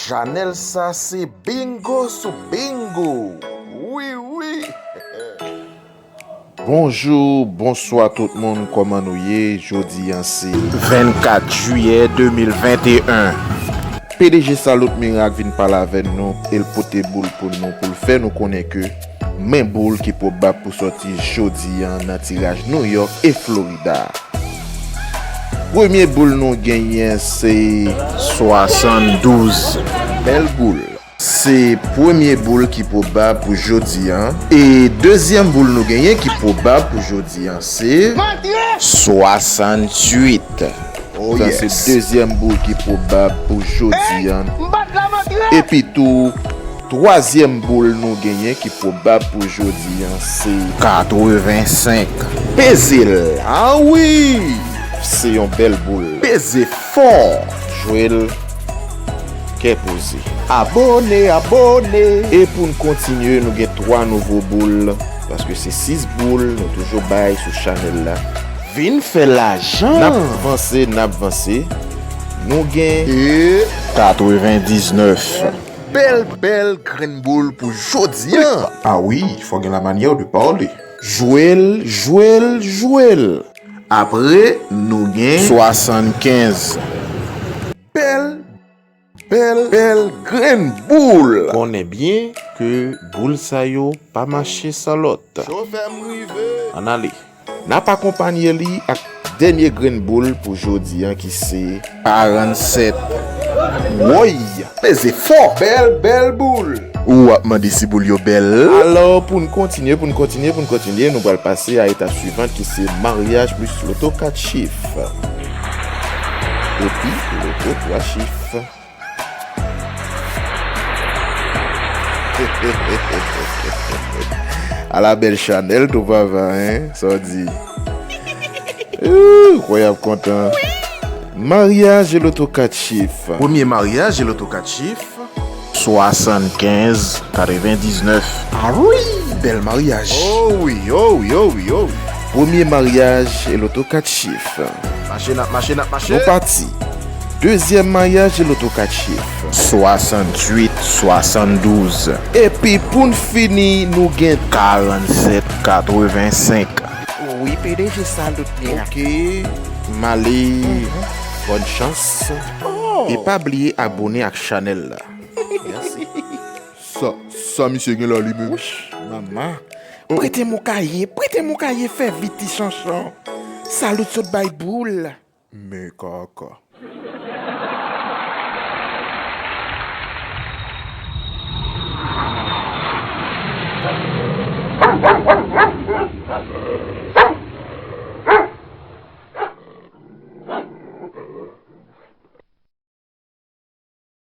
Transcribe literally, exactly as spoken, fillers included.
Chanèl sa se bingo sou bingo. Wi, wi. Bonjou, bonswa tout moun, kòman nou ye? Jodi a se vennkat jiyè de mil venteyen. P D G Salut Miracle vin pale avè nou, e l pote boul pou nou, pou l fè nou konnen ke men boul ki pwobab pou sòti jodi a nan tiraj New York e Florida. Premye boul nou genyen se swasanndouz. Bèl boul. Se premye boul ki pwobab pou jodi a. E dezyèm boul nou genyen ki pwobab pou jodi a se swasanntuit. Oh, sa se yes. Dezyèm boul ki pwobab pou jodi a. Epi tou, twazyèm boul nou genyen ki pwobab pou jodi a se katrevensenk. Peze l. Ah wi! Se yon bèl boul. Peze fò. Jwe l kè poze. Abòne, abòne. E pou n kontinye, nou gen twa nouvo boul, paske se sis boul nou toujou bay sou chanèl la. Vin fè lajan. N ap vanse, n ap vanse. Nou gen e katrevendiznèf. Bèl, bèl grenn boul pou jodi a. Ah wi, fò gen la manyè de pale. Jwe l, jwe l, jwe l. Apre, nou gen swasannkenz. Bèl, bèl, bèl grenn boul. Konnen byen ke boul sa yo pa mache san lòt. Chofè m rive. Ann ale. N ap akonpanye li ak dènye grenn boul pou jodi a ki se karannsèt. Woy! Peze fò! Bèl, bèl boul! Ou ap mande si boul yo bèl? Alò, pou n kontinye, pou n kontinye, pou n kontinye, nou pral pase a etap swivan ki se maryaj plis loto kat chif. Epi loto twa chif. Ala bèl chanèl tou papa, hein? Sa w di? Ooh, kwè y ap kontan. Maryaj e loto kat chif. Premye maryaj e loto kat chif. Swasannkenz, katrevendiznèf. Ah wi, bèl maryaj. Oh wi, oh wi, oh wi, oh wi. Premye maryaj e loto kat chif. Mache, n ap mache, n ap mache. Nou pati. Dezyèm maryaj e loto kat chif. Swasanntuit, swasanndouz. Epi pou n fini, nou gen karannsèt, katrevensenk. Wi, P D G Salut Miracle. Ok, m ale. Bòn chans. Oh. E pa bliye abòne ak chanèl la. Mèsi. Sa, sa misye gen la li menm? Wouch, mama. Prete m yon kaye, prete m yon kaye, fè vit ti chanchon. Salut sot bay boul. Men kaka.